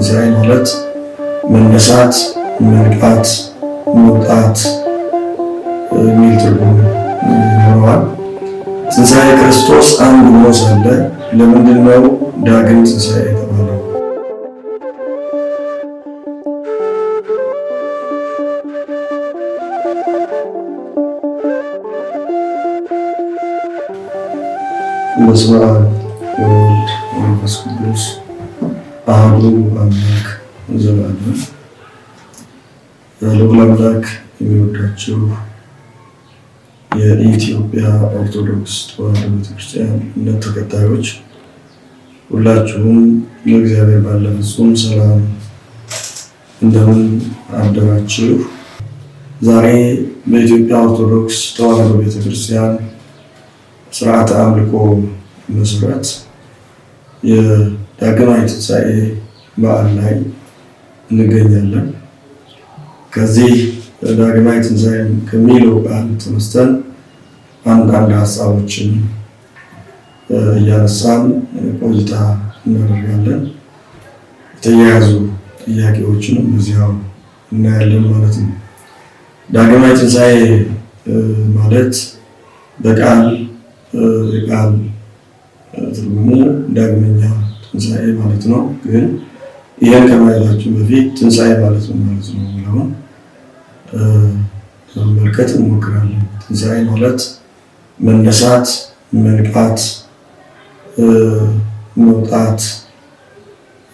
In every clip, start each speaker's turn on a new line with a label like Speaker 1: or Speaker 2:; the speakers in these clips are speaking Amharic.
Speaker 1: ትንሣኤ ማለት መነሳት፣ መንቃት፣ መውጣት የሚል ትርጉም ይኖረዋል። ትንሣኤ ክርስቶስ አንድ ሆኖ ሳለ ለምንድን ነው ዳግም ትንሣኤ የተባለው? በስመ አብ ወወልድ ወመንፈስ ቅዱስ አሐዱ አምላክ ዘበአማን። ልዑል አምላክ የሚወዳችሁ የኢትዮጵያ ኦርቶዶክስ ተዋሕዶ ቤተክርስቲያን እምነት ተከታዮች ሁላችሁም ለእግዚአብሔር ባለ ፍጹም ሰላም እንደምን አደራችሁ። ዛሬ በኢትዮጵያ ኦርቶዶክስ ተዋሕዶ ቤተክርስቲያን ስርዓተ አምልኮ መሰረት የዳግማዊ ትንሣኤ በዓል ላይ እንገኛለን። ከዚህ ዳግማዊ ትንሣኤ ከሚለው ቃል ተነስተን አንዳንድ ሀሳቦችን እያነሳን ቆይታ እናደርጋለን። የተያያዙ ጥያቄዎችንም በዚያው እናያለን ማለት ነው። ዳግማዊ ትንሣኤ ማለት በቃል የቃል ትርጉሙ ዳግመኛ ትንሣኤ ማለት ነው። ግን ይህን ከማየታችን በፊት ትንሣኤ ማለት ነው ማለት ነው የሚለውን ለመመልከት እንሞክራለን። ትንሣኤ ማለት መነሳት፣ መንቃት፣ መውጣት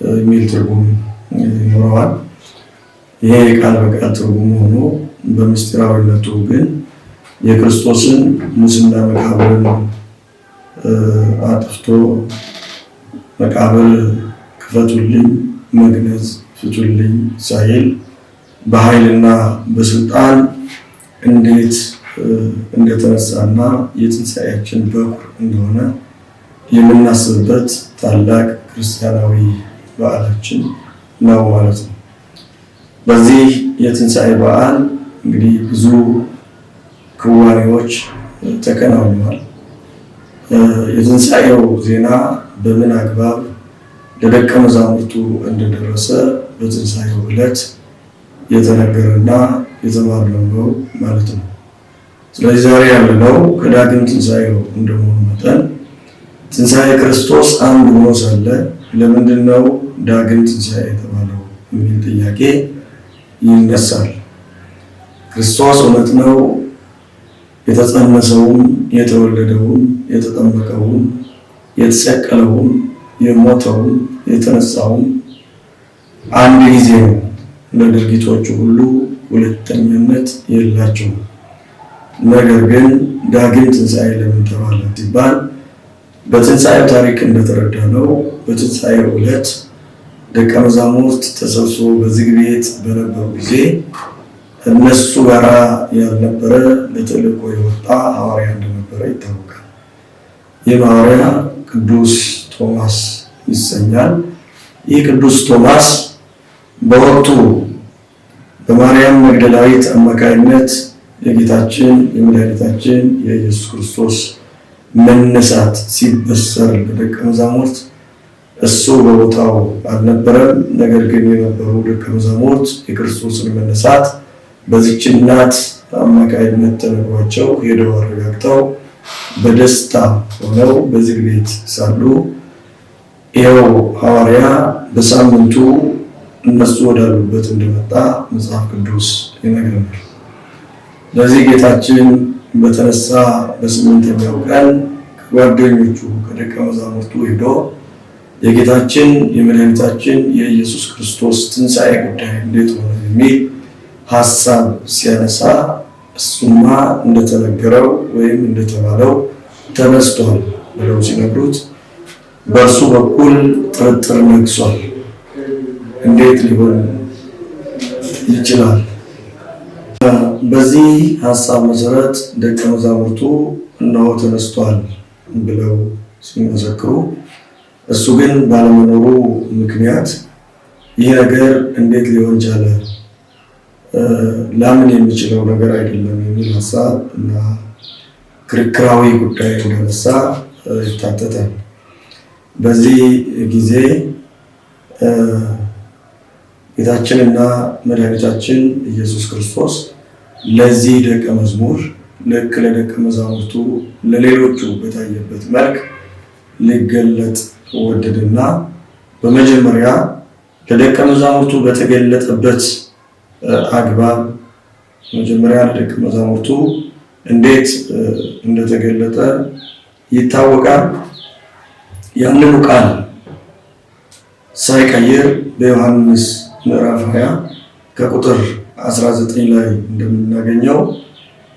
Speaker 1: የሚል ትርጉም ይኖረዋል። ይሄ የቃል በቃል ትርጉም ሆኖ በምስጢራዊነቱ ግን የክርስቶስን ሙስና መቃብርን አጥፍቶ መቃብር ክፈቱልኝ፣ መግነዝ ፍቱልኝ ሳይል በኃይልና በስልጣን እንዴት እንደተነሳና የትንሣኤያችን በኩር እንደሆነ የምናስብበት ታላቅ ክርስቲያናዊ በዓላችን ነው ማለት ነው። በዚህ የትንሣኤ በዓል እንግዲህ ብዙ ክዋኔዎች ተከናውነዋል። የትንሣኤው ዜና በምን አግባብ ለደቀ መዛሙርቱ እንደደረሰ በትንሣኤው ዕለት የተነገረና የተማርነው ነው ማለት ነው። ስለዚህ ዛሬ ያለነው ከዳግም ትንሣኤው እንደመሆኑ መጠን ትንሣኤ ክርስቶስ አንድ ሆኖ ሳለ ለምንድን ነው ዳግም ትንሣኤ የተባለው የሚል ጥያቄ ይነሳል። ክርስቶስ እውነት ነው። የተጸነሰውም የተወለደውም የተጠመቀውም የተሰቀለውም የሞተውም የተነሳውም አንድ ጊዜ ነው። ለድርጊቶቹ ሁሉ ሁለተኝነት የላቸውም። ነገር ግን ዳግም ትንሣኤ ለምን ተባለ ሲባል በትንሣኤው ታሪክ እንደተረዳ ነው በትንሣኤው ዕለት ደቀ መዛሙርት ተሰብስበው በዝግ ቤት በነበሩ ጊዜ እነሱ ጋር ያልነበረ ለተልእኮ የወጣ ሐዋርያ እንደነበረ ይታወቃል። ይህ ሐዋርያ ቅዱስ ቶማስ ይሰኛል። ይህ ቅዱስ ቶማስ በወቅቱ በማርያም መግደላዊት አማካይነት የጌታችን የመድኃኒታችን የኢየሱስ ክርስቶስ መነሳት ሲበሰር ለደቀ መዛሙርት እሱ በቦታው አልነበረም። ነገር ግን የነበሩ ደቀ መዛሙርት የክርስቶስን መነሳት በዚች እናት አማካይነት ተነግሯቸው ሄደው አረጋግጠው በደስታ ሆነው በዝግ ቤት ሳሉ ይኸው ሐዋርያ በሳምንቱ እነሱ ወዳሉበት እንደመጣ መጽሐፍ ቅዱስ ይነግረናል። ለዚህ ጌታችን በተነሳ በስምንተኛው ቀን ከጓደኞቹ ከደቀ መዛሙርቱ ሄዶ የጌታችን የመድኃኒታችን የኢየሱስ ክርስቶስ ትንሣኤ ጉዳይ እንዴት ሆነ የሚል ሀሳብ ሲያነሳ እሱማ እንደተነገረው ወይም እንደተባለው ተነስቷል ብለው ሲነግሩት በእርሱ በኩል ጥርጥር ነግሷል። እንዴት ሊሆን ይችላል? በዚህ ሀሳብ መሰረት ደቀ መዛሙርቱ እነሆ ተነስቷል ብለው ሲመሰክሩ እሱ ግን ባለመኖሩ ምክንያት ይህ ነገር እንዴት ሊሆን ቻለ? ላምን የሚችለው ነገር አይደለም የሚል ሀሳብ እና ክርክራዊ ጉዳይ እንዳነሳ ይታተታል። በዚህ ጊዜ ጌታችንና መድኃኒታችን ኢየሱስ ክርስቶስ ለዚህ ደቀ መዝሙር ልክ ለደቀ መዛሙርቱ ለሌሎቹ በታየበት መልክ ሊገለጥ ወደደና በመጀመሪያ ለደቀ መዛሙርቱ በተገለጠበት አግባብ መጀመሪያ ለደቀ መዛሙርቱ እንዴት እንደተገለጠ ይታወቃል። ያንኑ ቃል ሳይቀይር በዮሐንስ ምዕራፍ 20 ከቁጥር 19 ላይ እንደምናገኘው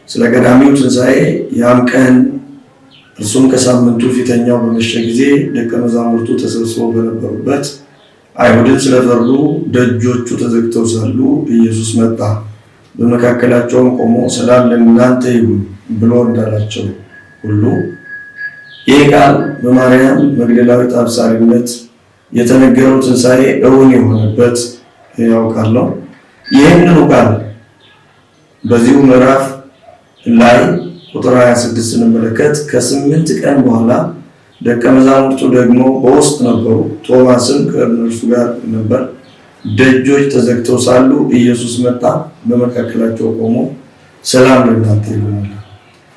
Speaker 1: ስለ ቀዳሚው ትንሣኤ ያም ቀን እርሱም ከሳምንቱ ፊተኛው በመሸ ጊዜ ደቀ መዛሙርቱ ተሰብስበው በነበሩበት አይሁድን ስለፈሩ ደጆቹ ተዘግተው ሳሉ ኢየሱስ መጣ፣ በመካከላቸውም ቆሞ ሰላም ለእናንተ ይሁን ብሎ እንዳላቸው ሁሉ ይህ ቃል በማርያም መግደላዊት አብሳሪነት የተነገረው ትንሣኤ እውን የሆነበት ያውቃል ነው። ይህንኑ ቃል በዚሁ ምዕራፍ ላይ ቁጥር 26 ስንመለከት ከ8 ቀን በኋላ ደቀ መዛሙርቱ ደግሞ በውስጥ ነበሩ፣ ቶማስም ከእነርሱ ጋር ነበር። ደጆች ተዘግተው ሳሉ ኢየሱስ መጣ፣ በመካከላቸው ቆሞ ሰላም ለእናንተ ይሁን።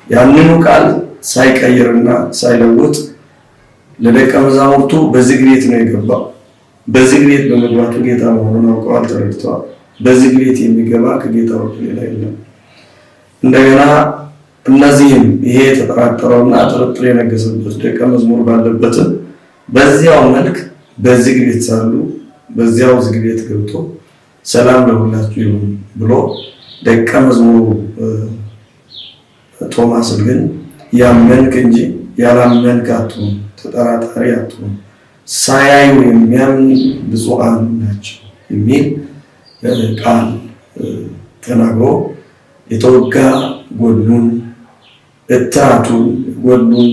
Speaker 1: ያንኑ ቃል ሳይቀይርና ሳይለውጥ ለደቀ መዛሙርቱ በዝግ ቤት ነው የገባው። በዝግ ቤት በመግባቱ ጌታ መሆኑን አውቀዋል፣ ተረድተዋል። በዝግ ቤት የሚገባ ከጌታ ውጭ ሌላ የለም። እንደገና እነዚህም ይሄ የተጠራጠረውና ጥርጥር የነገሰበት ደቀ መዝሙር ባለበትም በዚያው መልክ በዝግ ቤት ሳሉ በዚያው ዝግ ቤት ገብቶ ሰላም ለሁላችሁ ይሁን ብሎ ደቀ መዝሙሩ ቶማስን ግን ያመንክ እንጂ ያላመንክ አትሁን፣ ተጠራጣሪ አትሁን፣ ሳያዩ የሚያምን ብፁዓን ናቸው የሚል ቃል ተናግሮ የተወጋ ጎኑን እትራቱን ጎኑን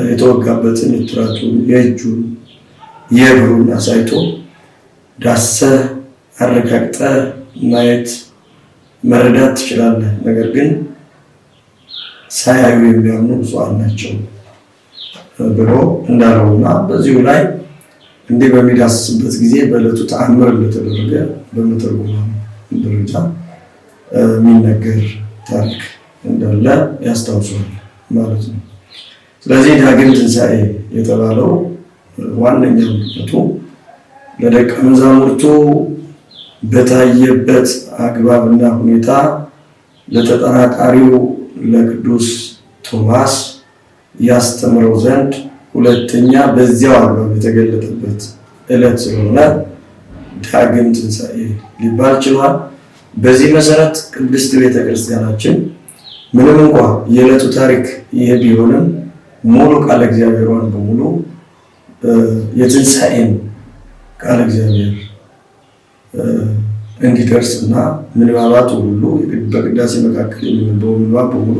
Speaker 1: የተወጋበትን እትራቱን የእጁን የእግሩን አሳይቶ ዳሰህ አረጋግጠህ ማየት መረዳት ትችላለህ፣ ነገር ግን ሳያዩ የሚያምኑ ብፁዓን ናቸው ብሎ እንዳለውና በዚሁ ላይ እንዲህ በሚዳስስበት ጊዜ በዕለቱ ተአምር እንደተደረገ በመተርጉማን ደረጃ የሚነገር ታሪክ እንዳለ ያስታውሳል ማለት ነው። ስለዚህ ዳግም ትንሣኤ የተባለው ዋነኛ ምክንያቱ ለደቀ መዛሙርቱ በታየበት አግባብና ሁኔታ ለተጠራጣሪው ለቅዱስ ቶማስ ያስተምረው ዘንድ ሁለተኛ በዚያው አግባብ የተገለጠበት ዕለት ስለሆነ ዳግም ትንሣኤ ሊባል ችሏል። በዚህ መሰረት ቅድስት ቤተክርስቲያናችን ምንም እንኳ የዕለቱ ታሪክ ይህ ቢሆንም ሙሉ ቃለ እግዚአብሔሯን በሙሉ የትንሣኤን ቃለ እግዚአብሔር እንዲደርስ እና ምንባባቱ ሁሉ በቅዳሴ መካከል የሚነበበው ምንባብ በሙሉ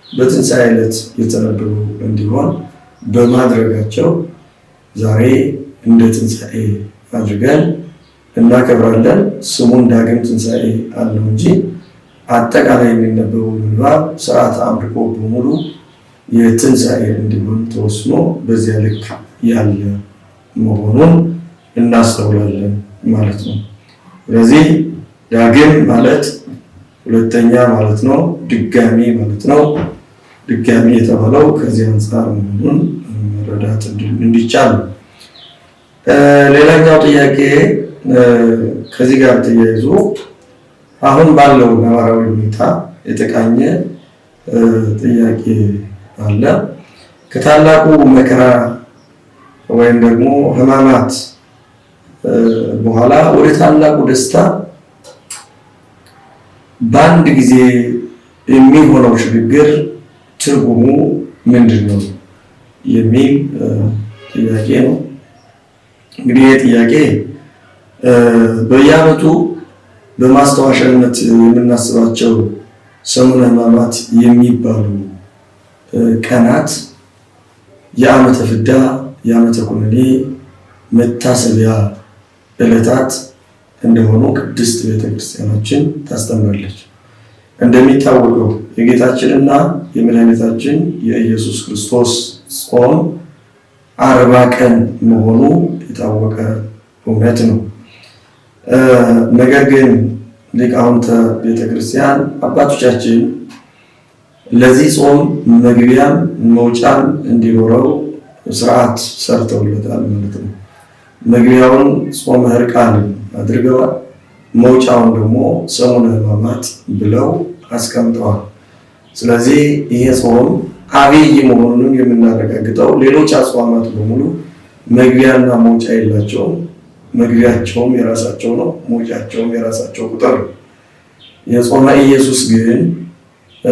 Speaker 1: በትንሣኤ ዕለት የተነበበው እንዲሆን በማድረጋቸው ዛሬ እንደ ትንሣኤ አድርገን እናከብራለን። ስሙን ዳግም ትንሣኤ አለው እንጂ አጠቃላይ የሚነበበው ምንባብ ስርዓተ አምልኮ በሙሉ የትንሣኤ እንዲሆን ተወስኖ በዚያ ልክ ያለ መሆኑን እናስተውላለን ማለት ነው። ስለዚህ ዳግም ማለት ሁለተኛ ማለት ነው፣ ድጋሚ ማለት ነው። ድጋሚ የተባለው ከዚህ አንጻር መሆኑን መረዳት እንዲቻል ነው። ሌላኛው ጥያቄ ከዚህ ጋር ተያይዞ አሁን ባለው ነባራዊ ሁኔታ የተቃኘ ጥያቄ አለ። ከታላቁ መከራ ወይም ደግሞ ሕማማት በኋላ ወደ ታላቁ ደስታ በአንድ ጊዜ የሚሆነው ሽግግር ትርጉሙ ምንድን ነው የሚል ጥያቄ ነው። እንግዲህ ይህ ጥያቄ በየዓመቱ በማስታወሻነት የምናስባቸው ሰሙነ ሕማማት የሚባሉ ቀናት የዓመተ ፍዳ የዓመተ ኩነኔ መታሰቢያ ዕለታት እንደሆኑ ቅድስት ቤተክርስቲያናችን ታስተምራለች። እንደሚታወቀው የጌታችንና የመድኃኒታችን የኢየሱስ ክርስቶስ ጾም 40 ቀን መሆኑ የታወቀ እውነት ነው። ነገር ግን ሊቃውንተ ቤተክርስቲያን አባቶቻችን ለዚህ ጾም መግቢያም መውጫም እንዲኖረው ስርዓት ሰርተውለታል ማለት ነው። መግቢያውን ጾመ ሕርቃን አድርገዋል። መውጫውን ደግሞ ሰሙነ ሕማማት ብለው አስቀምጠዋል። ስለዚህ ይሄ ጾም አብይ መሆኑንም የምናረጋግጠው ሌሎች አጽዋማት በሙሉ መግቢያና መውጫ የላቸውም። መግቢያቸውም የራሳቸው ነው፣ መውጫቸውም የራሳቸው ቁጥር ነው። የጾመ ኢየሱስ ግን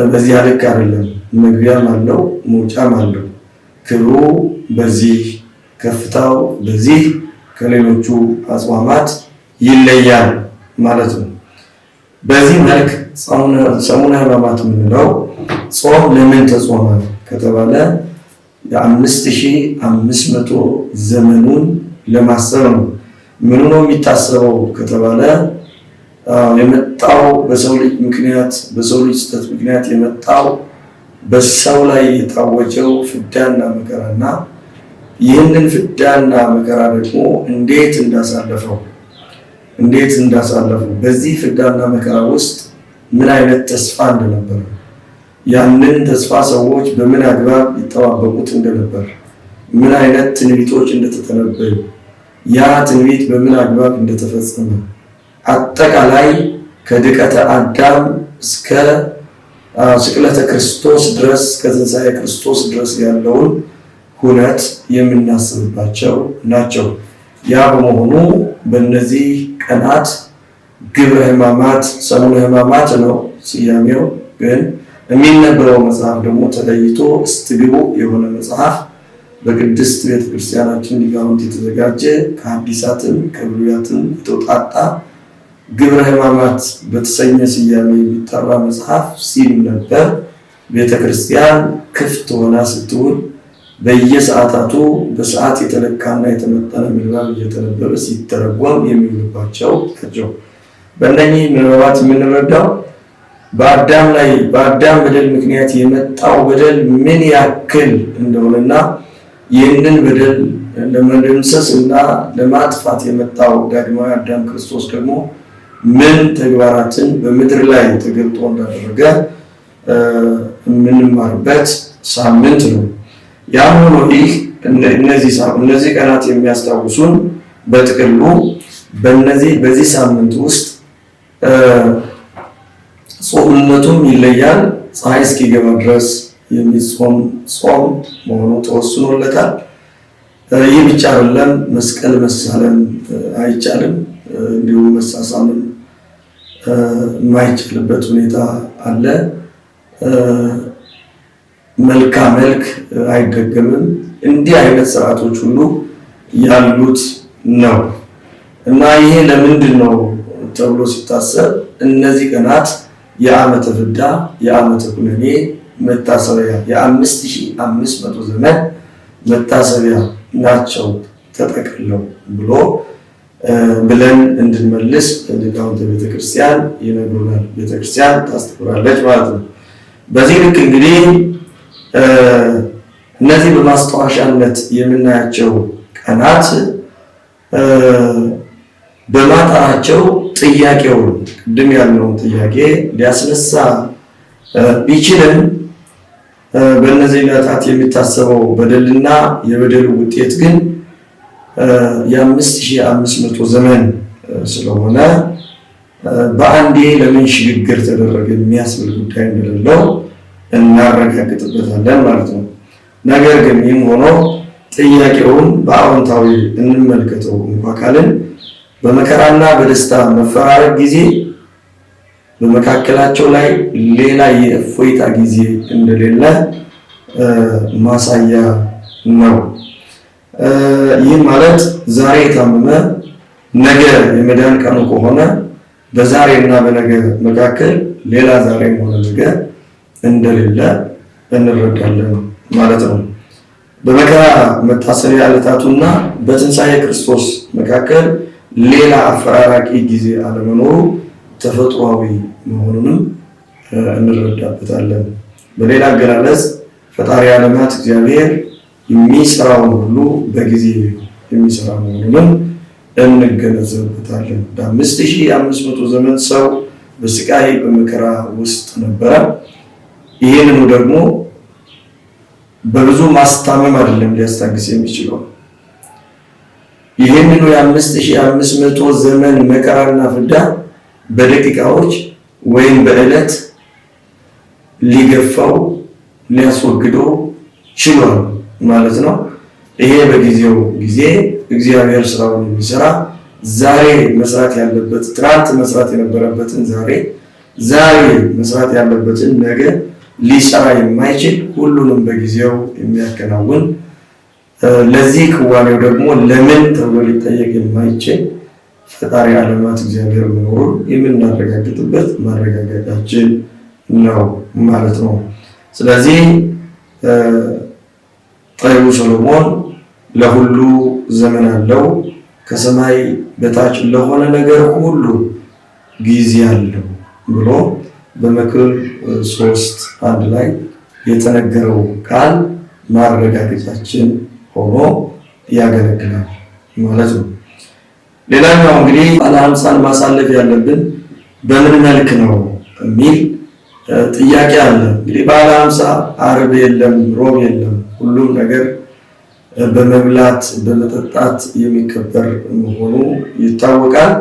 Speaker 1: በዚያ ልክ አይደለም። መግቢያም አለው መውጫም አለው። ክብሩ በዚህ ከፍታው በዚህ ከሌሎቹ አጽዋማት ይለያል ማለት ነው። በዚህ መልክ ሰሙነ ሕማማት የምንለው ጾም ለምን ተጾመ ከተባለ የ5500 ዘመኑን ለማሰብ ነው። ምኑ ነው የሚታሰበው ከተባለ የመጣው በሰው ልጅ ምክንያት በሰው ልጅ ስህተት ምክንያት የመጣው በሰው ላይ የታወጀው ፍዳና መከራና ይህንን ፍዳና መከራ ደግሞ እንዴት እንዳሳለፈው በዚህ ፍዳና መከራ ውስጥ ምን አይነት ተስፋ እንደነበረ፣ ያንን ተስፋ ሰዎች በምን አግባብ ይጠባበቁት እንደነበር፣ ምን አይነት ትንቢቶች እንደተተነበዩ፣ ያ ትንቢት በምን አግባብ እንደተፈጸመ፣ አጠቃላይ ከድቀተ አዳም እስከ ስቅለተ ክርስቶስ ድረስ ከትንሣኤ ክርስቶስ ድረስ ያለውን ሁነት የምናስብባቸው ናቸው። ያ በመሆኑ በእነዚህ ቀናት ግብረ ሕማማት ሰሙነ ሕማማት ነው ስያሜው። ግን የሚነበበው መጽሐፍ ደግሞ ተለይቶ እስትግቡ የሆነ መጽሐፍ በቅድስት ቤተክርስቲያናችን ሊቃውንት የተዘጋጀ ከሐዲሳትም ከብሉያትም የተውጣጣ ግብረ ሕማማት በተሰኘ ስያሜ የሚጠራ መጽሐፍ ሲነበብ ቤተክርስቲያን ክፍት ሆና ስትውል በየሰዓታቱ በሰዓት የተለካና የተመጠነ ምንባብ እየተነበበ ሲተረጎም የሚውልባቸው ናቸው። በእነኚህ ምንባባት የምንረዳው በአዳም ላይ በአዳም በደል ምክንያት የመጣው በደል ምን ያክል እንደሆነና ይህንን በደል ለመደምሰስ እና ለማጥፋት የመጣው ዳግማዊ አዳም ክርስቶስ ደግሞ ምን ተግባራትን በምድር ላይ ተገልጦ እንዳደረገ የምንማርበት ሳምንት ነው። ያም ሆኖ ይህ እነዚህ ቀናት የሚያስታውሱን በጥቅሉ በዚህ ሳምንት ውስጥ ጾምነቱም ይለያል። ፀሐይ እስኪገባ ድረስ የሚጾም ጾም መሆኑ ተወስኖለታል። ይህ ብቻ አይደለም፣ መስቀል መሳለም አይቻልም። እንዲሁም መሳሳምን የማይቻልበት ሁኔታ አለ። መልካ መልክ አይደገምም። እንዲህ አይነት ስርዓቶች ሁሉ ያሉት ነው እና ይሄ ለምንድን ነው ተብሎ ሲታሰብ እነዚህ ቀናት የዓመተ ፍዳ የዓመተ ኩነኔ መታሰቢያ የ5500 ዘመን መታሰቢያ ናቸው ተጠቅልለው ብሎ ብለን እንድንመልስ ሊቃውንተ ቤተክርስቲያን ይነግሩናል። ቤተክርስቲያን ታስተምራለች ማለት ነው። በዚህ ልክ እንግዲህ እነዚህ በማስታወሻነት የምናያቸው ቀናት በማጠራቸው ጥያቄውን ቅድም ያልነውን ጥያቄ ሊያስነሳ ቢችልም በእነዚህ ዕለታት የሚታሰበው በደልና የበደሉ ውጤት ግን የ5500 ዘመን ስለሆነ በአንዴ ለምን ሽግግር ተደረገ የሚያስብል ጉዳይ እንደሌለው እናረጋግጥበታለን ማለት ነው። ነገር ግን ይህም ሆኖ ጥያቄውን በአዎንታዊ እንመልከተው እንኳ ካልን በመከራና በደስታ መፈራረቅ ጊዜ በመካከላቸው ላይ ሌላ የእፎይታ ጊዜ እንደሌለ ማሳያ ነው። ይህ ማለት ዛሬ የታመመ ነገ የመዳን ቀኑ ከሆነ በዛሬና በነገ መካከል ሌላ ዛሬም ሆነ ነገ እንደሌለ እንረዳለን ማለት ነው። በመከራ መታሰቢያ ዕለታቱና በትንሣኤ ክርስቶስ መካከል ሌላ አፈራራቂ ጊዜ አለመኖሩ ተፈጥሯዊ መሆኑንም እንረዳበታለን። በሌላ አገላለጽ ፈጣሪ ዓለማት እግዚአብሔር የሚሰራውን ሁሉ በጊዜ የሚሰራ መሆኑንም እንገነዘብበታለን። በ5500 ዘመን ሰው በስቃይ በመከራ ውስጥ ነበረ። ይህንኑ ደግሞ በብዙ ማስታመም አይደለም ሊያስታግስ የሚችለው። ይህንኑ የ5500 ዘመን መከራና ፍዳ በደቂቃዎች ወይም በዕለት ሊገፋው ሊያስወግደው ችሏል ማለት ነው። ይሄ በጊዜው ጊዜ እግዚአብሔር ስራውን የሚሰራ ዛሬ መስራት ያለበት ትናንት መስራት የነበረበትን ዛሬ፣ ዛሬ መስራት ያለበትን ነገ ሊሰራ የማይችል ሁሉንም በጊዜው የሚያከናውን ለዚህ ክዋኔው ደግሞ ለምን ተብሎ ሊጠየቅ የማይችል ፈጣሪ ዓለማት እግዚአብሔር መኖሩን የምናረጋግጥበት ማረጋገጫችን ነው ማለት ነው። ስለዚህ ጠቢቡ ሰሎሞን ለሁሉ ዘመን አለው፣ ከሰማይ በታች ለሆነ ነገር ሁሉ ጊዜ አለው ብሎ በመክብብ 3:1 ላይ የተነገረው ቃል ማረጋገጫችን ሆኖ ያገለግላል ማለት ነው። ሌላኛው እንግዲህ በዓለ ሃምሳን ማሳለፍ ያለብን በምን መልክ ነው የሚል ጥያቄ አለ። እንግዲህ በዓለ ሃምሳ ዓርብ የለም፣ ሮብ የለም። ሁሉም ነገር በመብላት በመጠጣት የሚከበር መሆኑ ይታወቃል።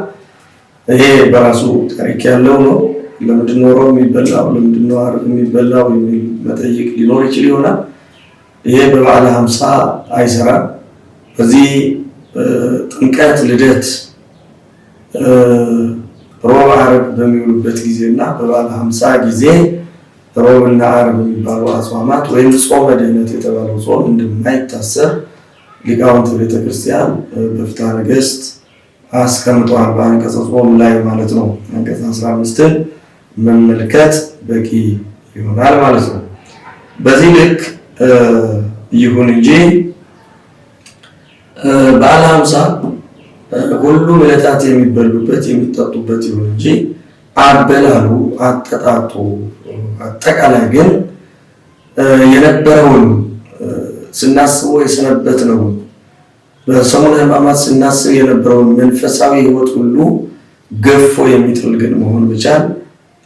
Speaker 1: ይሄ በራሱ ታሪክ ያለው ነው። ለምንድን ነው ሮብ የሚበላው፣ ለምንድን ነው ዓርብ የሚበላው የሚል መጠይቅ ሊኖር ይችል ይሆናል። ይሄ በበዓለ ሃምሳ አይሰራም። በዚህ ጥምቀት፣ ልደት፣ ሮብ፣ ዓርብ በሚውሉበት ጊዜ እና በበዓለ ሃምሳ ጊዜ ሮብና ዓርብ የሚባሉ አጽዋማት ወይም ጾመ ድኅነት የተባለው ጾም እንደማይታሰር ሊቃውንት ቤተክርስቲያን በፍትሐ ነገሥት አስቀምጠዋል። በአንቀጸ ጾም ላይ ማለት ነው። አንቀጽ 15ን መመልከት በቂ ይሆናል ማለት ነው። በዚህ ልክ ይሁን እንጂ በዓለ ሃምሳ ሁሉም ዕለታት የሚበሉበት የሚጠጡበት ይሁን እንጂ አበላሉ፣ አጠጣጡ አጠቃላይ ግን የነበረውን ስናስበው የሰነበት ነው። በሰሙነ ሕማማት ስናስብ የነበረውን መንፈሳዊ ሕይወት ሁሉ ገፎ የሚጥል ግን መሆን መቻል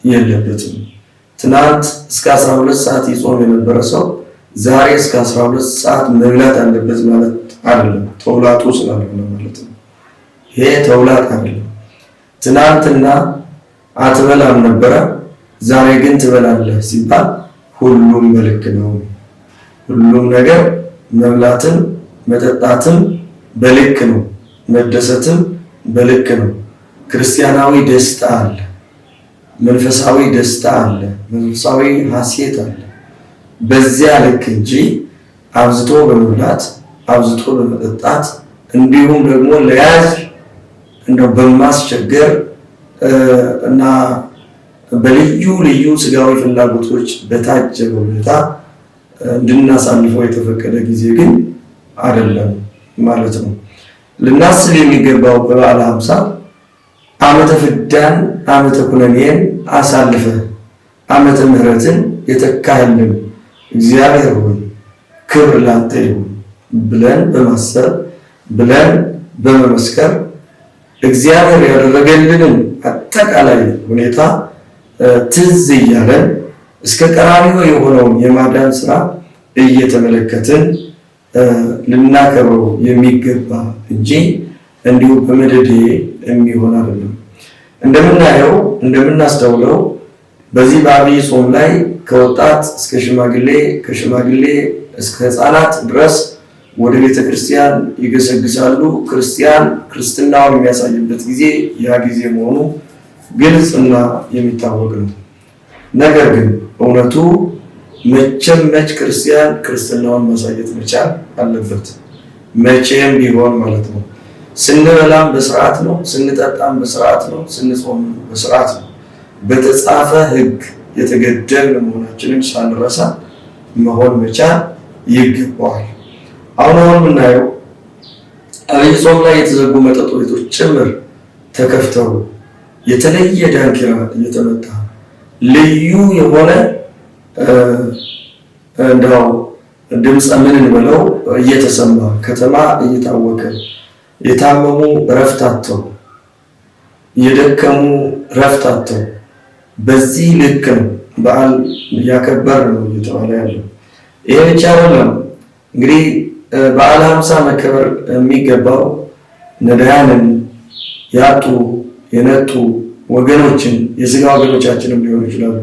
Speaker 1: የለበትም። ትናንት እስከ 12 ሰዓት ይጾም የነበረ ሰው ዛሬ እስከ 12 ሰዓት መብላት አለበት ማለት አይደለም። ተውላጡ ስላልሆነ ማለት ነው። ይሄ ተውላጥ አይደለም። ትናንትና አትበላም ነበረ፣ ዛሬ ግን ትበላለህ ሲባል ሁሉም በልክ ነው። ሁሉም ነገር መብላትም መጠጣትም በልክ ነው። መደሰትም በልክ ነው። ክርስቲያናዊ ደስታ አለ፣ መንፈሳዊ ደስታ አለ፣ መንፈሳዊ ሐሴት አለ። በዚያ ልክ እንጂ አብዝቶ በመብላት አብዝቶ በመጠጣት እንዲሁም ደግሞ ለያዝ እንደው በማስቸገር እና በልዩ ልዩ ስጋዊ ፍላጎቶች በታጀበ ሁኔታ እንድናሳልፈው የተፈቀደ ጊዜ ግን አይደለም ማለት ነው። ልናስብ የሚገባው በበዓለ ሃምሳ ዓመተ ፍዳን ዓመተ ኩነኔን አሳልፈ ዓመተ ምሕረትን የተካህልን እግዚአብሔር ሆይ ክብር ላንተ ይሁን ብለን በማሰብ ብለን በመመስከር እግዚአብሔር ያደረገልንን አጠቃላይ ሁኔታ ትዝ እያለን እስከ ቀራንዮ የሆነውን የማዳን ስራ እየተመለከትን ልናከብረው የሚገባ እንጂ እንዲሁ በመደዴ የሚሆን አይደለም። እንደምናየው እንደምናስተውለው በዚህ በአብይ ጾም ላይ ከወጣት እስከ ሽማግሌ ከሽማግሌ እስከ ሕፃናት ድረስ ወደ ቤተ ክርስቲያን ይገሰግሳሉ። ክርስቲያን ክርስትናውን የሚያሳይበት ጊዜ ያ ጊዜ መሆኑ ግልጽና የሚታወቅ ነው። ነገር ግን እውነቱ መቼም መች ክርስቲያን ክርስትናውን ማሳየት መቻል አለበት። መቼም ቢሆን ማለት ነው። ስንበላም በስርዓት ነው፣ ስንጠጣም በስርዓት ነው፣ ስንጾም በስርዓት ነው። በተጻፈ ሕግ የተገደብን መሆናችንን ሳንረሳ መሆን መቻል ይገባዋል። አሁን አሁን የምናየው አብይ ጾም ላይ የተዘጉ መጠጥ ቤቶች ጭምር ተከፍተው የተለየ ዳንኪራ እየተመታ ልዩ የሆነ እንደው ድምፀ ምን እንበለው እየተሰማ ከተማ እየታወከ የታመሙ እረፍት አጥተው፣ የደከሙ እረፍት አጥተው በዚህ ልክ ነው በዓል እያከበር ነው እየተባለ ያለው። ይሄ ብቻ አይደለም። እንግዲህ በዓለ 50 መከበር የሚገባው ነዳያንን፣ ያጡ የነጡ ወገኖችን፣ የስጋ ወገኖቻችንም ሊሆኑ ይችላሉ።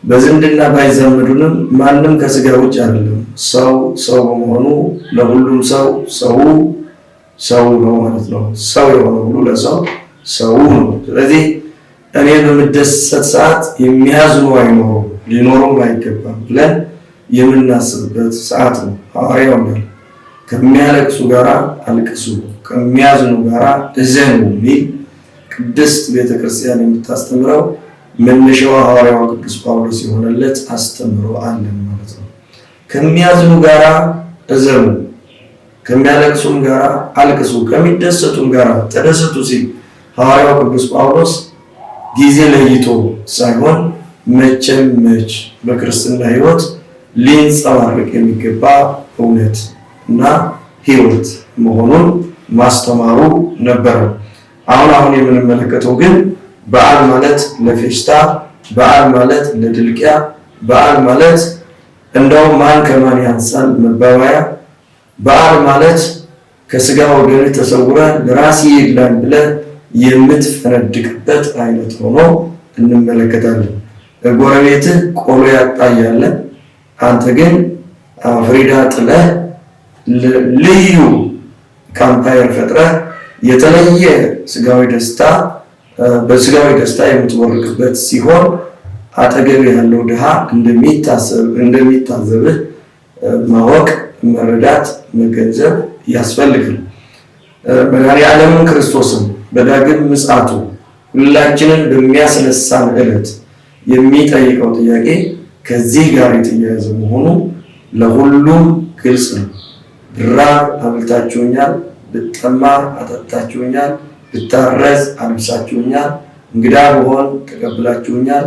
Speaker 1: በዝምድና ባይዛመዱንም ማንም ከስጋ ውጭ አይደለም። ሰው ሰው በመሆኑ ለሁሉም ሰው ሰው ሰው ነው ማለት ነው። ሰው የሆነ ሁሉ ለሰው ሰው ነው። ስለዚህ እኔ በምደሰት ሰዓት የሚያዝኑ አይኖሩም፣ ሊኖሩም አይገባም ብለን የምናስብበት ሰዓት ነው። ሐዋርያው እንዳለ ከሚያለቅሱ ጋራ አልቅሱ፣ ከሚያዝኑ ጋራ እዘኑ የሚል ቅድስት ቤተክርስቲያን የምታስተምረው መነሻዋ ሐዋርያው ቅዱስ ጳውሎስ የሆነለት አስተምሮ አለን ማለት ነው። ከሚያዝኑ ጋራ እዘኑ፣ ከሚያለቅሱም ጋራ አልቅሱ፣ ከሚደሰቱም ጋራ ተደሰቱ ሲል ሐዋርያው ቅዱስ ጳውሎስ ጊዜ ለይቶ ሳይሆን መቼም መች በክርስትና ሕይወት ሊንጸባረቅ የሚገባ እውነት እና ሕይወት መሆኑን ማስተማሩ ነበረ። አሁን አሁን የምንመለከተው ግን በዓል ማለት ለፌሽታ፣ በዓል ማለት ለድልቂያ፣ በዓል ማለት እንደው ማን ከማን ያንሳል መባባያ፣ በዓል ማለት ከስጋ ወገን ተሰውረ ለራሴ ይግላል ብለህ የምትፈነድቅበት አይነት ሆኖ እንመለከታለን። ጎረቤትህ ቆሎ ያጣ እያለ አንተ ግን ፍሪዳ ጥለህ ልዩ campfire ፈጥረህ የተለየ ስጋዊ ደስታ በስጋዊ ደስታ የምትቦርቅበት ሲሆን አጠገብ ያለው ድሃ እንደሚታዘብህ ማወቅ፣ መረዳት፣ መገንዘብ ያስፈልጋል። መድኃኔዓለም ክርስቶስም በዳግም ምጽአቱ ሁላችንን በሚያስነሳን ዕለት የሚጠይቀው ጥያቄ ከዚህ ጋር የተያያዘ መሆኑ ለሁሉም ግልጽ ነው። ብራብ አብልታችሁኛል፣ ብጠማ አጠጣችሁኛል፣ ብታረዝ አልብሳችሁኛል፣ እንግዳ ብሆን ተቀብላችሁኛል፣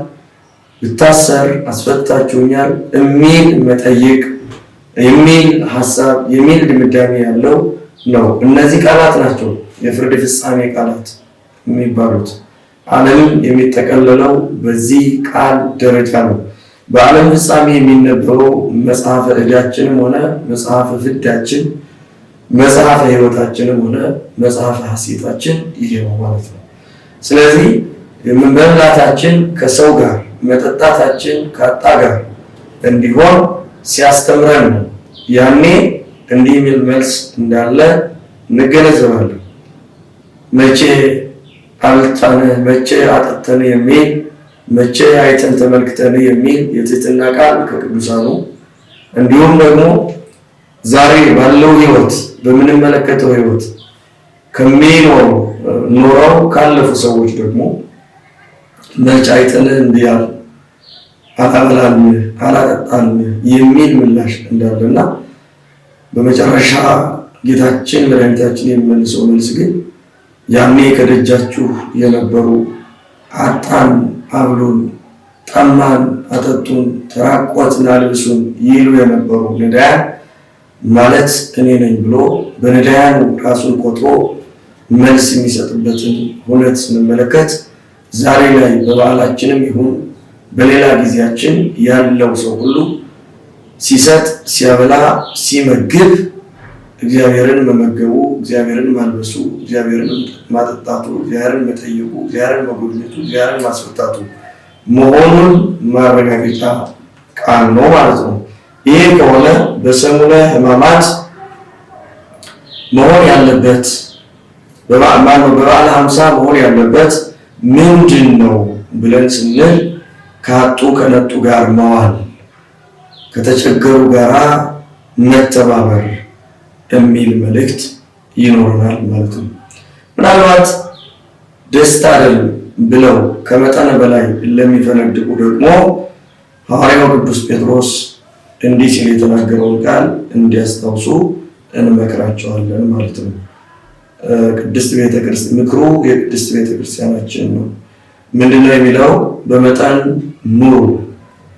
Speaker 1: ብታሰር አስፈታችሁኛል የሚል መጠይቅ፣ የሚል ሀሳብ፣ የሚል ድምዳሜ ያለው ነው። እነዚህ ቃላት ናቸው የፍርድ ፍጻሜ ቃላት የሚባሉት። ዓለም የሚጠቀለለው በዚህ ቃል ደረጃ ነው። በዓለም ፍጻሜ የሚነበበው መጽሐፈ ዕዳችንም ሆነ መጽሐፈ ፍዳችን፣ መጽሐፈ ሕይወታችንም ሆነ መጽሐፈ ሐሴታችን ይሄ ነው ማለት ነው። ስለዚህ መብላታችን ከሰው ጋር፣ መጠጣታችን ከአጣ ጋር እንዲሆን ሲያስተምረን ነው። ያኔ እንዲህ የሚል መልስ እንዳለ እንገነዘባለን። መቼ አብልተንህ፣ መቼ አጠጥተንህ የሚል፣ መቼ አይተን ተመልክተን የሚል የትህትና ቃል ከቅዱሳኑ፣ እንዲሁም ደግሞ ዛሬ ባለው ሕይወት፣ በምንመለከተው ሕይወት ከሚኖሩ፣ ኖረው ካለፉ ሰዎች ደግሞ መቼ አይተንህ እንዲህ አላበላንህ፣ አላጠጣንህ የሚል ምላሽ እንዳለና በመጨረሻ ጌታችን መድኃኒታችን የሚመልሰው መልስ ግን ያኔ ከደጃችሁ የነበሩ አጣን አብሉን፣ ጠማን አጠጡን፣ ተራቆትን አልብሱን ይሉ የነበሩ ነዳያን ማለት እኔ ነኝ ብሎ በነዳያኑ ራሱን ቆጥሮ መልስ የሚሰጥበትን ሁነት ስንመለከት ዛሬ ላይ በበዓላችንም ይሁን በሌላ ጊዜያችን ያለው ሰው ሁሉ ሲሰጥ፣ ሲያበላ፣ ሲመግብ እግዚአብሔርን መመገቡ፣ እግዚአብሔርን ማልበሱ፣ እግዚአብሔርን ማጠጣቱ፣ እግዚአብሔርን መጠየቁ፣ እግዚአብሔርን መጎብኘቱ፣ እግዚአብሔርን ማስፈታቱ መሆኑን ማረጋገጫ ቃል ነው ማለት ነው። ይህ ከሆነ በሰሙነ ሕማማት መሆን ያለበት፣ በበዓለ 50 መሆን ያለበት ምንድን ነው ብለን ስንል ካጡ ከነጡ ጋር መዋል፣ ከተቸገሩ ጋራ መተባበር የሚል መልእክት ይኖረናል ማለት ነው። ምናልባት ደስታ አይደለም ብለው ከመጠን በላይ ለሚፈነድቁ ደግሞ ሐዋርያው ቅዱስ ጴጥሮስ እንዲህ ሲል የተናገረውን ቃል እንዲያስታውሱ እንመክራቸዋለን ማለት ነው። ቅድስት ቤተክርስቲያን ምክሩ የቅድስት ቤተክርስቲያናችን ነው። ምንድነው የሚለው? በመጠን ኑሩ፣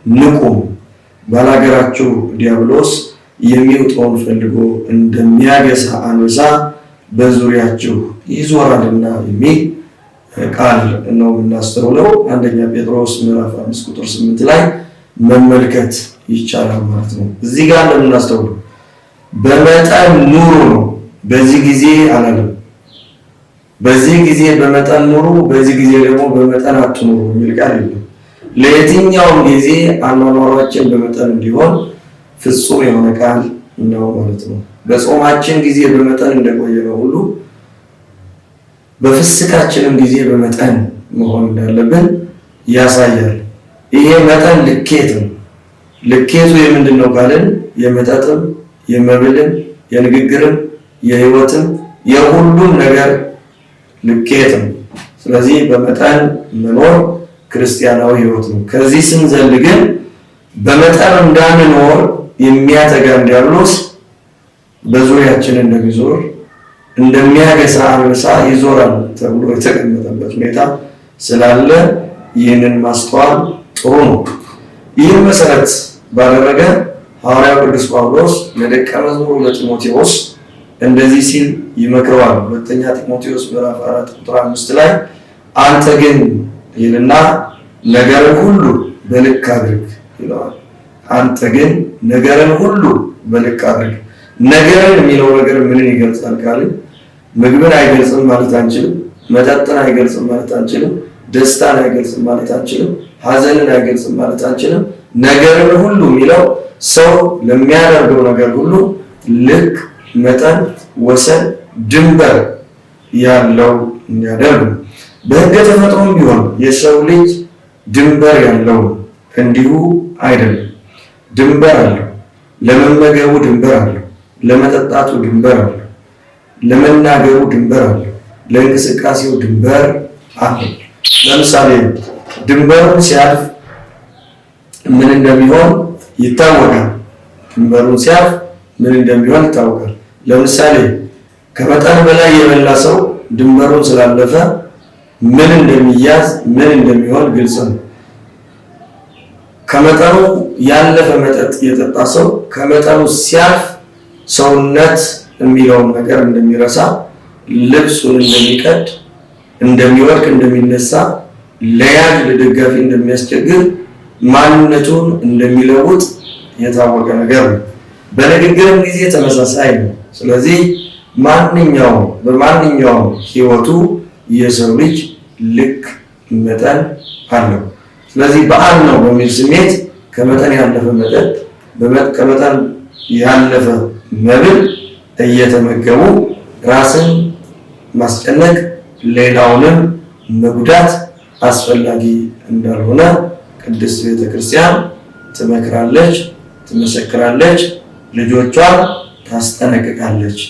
Speaker 1: ንቁም፣ ባላገራችሁ ዲያብሎስ የሚውጠውን ፈልጎ እንደሚያገሳ አንበሳ በዙሪያችሁ ይዞራልና የሚል ቃል ነው የምናስተውለው። አንደኛ ጴጥሮስ ምዕራፍ 5 ቁጥር 8 ላይ መመልከት ይቻላል ማለት ነው። እዚህ ጋር እንደምናስተውለው በመጠን ኑሩ ነው። በዚህ ጊዜ አላለም። በዚህ ጊዜ በመጠን ኑሩ፣ በዚህ ጊዜ ደግሞ በመጠን አትኑሩ የሚል ቃል የለም። ለየትኛውም ጊዜ አኗኗሯችን በመጠን እንዲሆን ፍጹም የሆነ ቃል ነው ማለት ነው። በጾማችን ጊዜ በመጠን እንደቆየነው ሁሉ በፍስካችንም ጊዜ በመጠን መሆን እንዳለብን ያሳያል። ይሄ መጠን ልኬት ነው። ልኬቱ የምንድን ነው ካልን የመጠጥም፣ የመብልም፣ የንግግርም፣ የህይወትም የሁሉም ነገር ልኬት ነው። ስለዚህ በመጠን መኖር ክርስቲያናዊ ህይወት ነው። ከዚህ ስንዘል ግን በመጠን እንዳንኖር የሚያተጋን ዲያብሎስ በዙሪያችን እንደሚዞር እንደሚያገሳ አንበሳ ይዞራል ተብሎ የተቀመጠበት ሁኔታ ስላለ ይህንን ማስተዋል ጥሩ ነው። ይህን መሰረት ባደረገ ሐዋርያው ቅዱስ ጳውሎስ ለደቀ መዝሙሩ ለጢሞቴዎስ እንደዚህ ሲል ይመክረዋል። ሁለተኛ ጢሞቴዎስ ምዕራፍ 4 ቁጥር 5 ላይ አንተ ግን ይልና ነገርን ሁሉ በልክ አድርግ ይለዋል። አንተ ግን ነገርን ሁሉ በልክ አድርግ። ነገርን የሚለው ነገር ምንን ይገልጻል ካልን ምግብን አይገልጽም ማለት አንችልም። መጠጥን አይገልጽም ማለት አንችልም። ደስታን አይገልጽም ማለት አንችልም። ሐዘንን አይገልጽም ማለት አንችልም። ነገርን ሁሉ የሚለው ሰው ለሚያደርገው ነገር ሁሉ ልክ፣ መጠን፣ ወሰን፣ ድንበር ያለው እንዲያደርግ ነው። በሕገ ተፈጥሮም ቢሆን የሰው ልጅ ድንበር ያለው እንዲሁ አይደለም። ድንበር አለው። ለመመገቡ ድንበር አለው። ለመጠጣቱ ድንበር አለው። ለመናገሩ ድንበር አለው። ለእንቅስቃሴው ድንበር አለው። ለምሳሌ ድንበሩን ሲያልፍ ምን እንደሚሆን ይታወቃል። ድንበሩን ሲያልፍ ምን እንደሚሆን ይታወቃል። ለምሳሌ ከመጠን በላይ የበላ ሰው ድንበሩን ስላለፈ ምን እንደሚያዝ ምን እንደሚሆን ግልጽ ነው። ከመጠኑ ያለፈ መጠጥ የጠጣ ሰው ከመጠኑ ሲያልፍ ሰውነት የሚለውን ነገር እንደሚረሳ፣ ልብሱን እንደሚቀድ፣ እንደሚወድቅ፣ እንደሚነሳ፣ ለያዥ ለደጋፊ እንደሚያስቸግር፣ ማንነቱን እንደሚለውጥ የታወቀ ነገር ነው። በንግግርም ጊዜ ተመሳሳይ ነው። ስለዚህ ማንኛውም በማንኛውም ሕይወቱ የሰው ልጅ ልክ መጠን አለው። ስለዚህ በዓል ነው በሚል ስሜት ከመጠን ያለፈ መጠጥ፣ ከመጠን ያለፈ መብል እየተመገቡ ራስን ማስጨነቅ ሌላውንም መጉዳት አስፈላጊ እንዳልሆነ ቅድስት ቤተክርስቲያን ትመክራለች፣ ትመሰክራለች፣ ልጆቿን ታስጠነቅቃለች።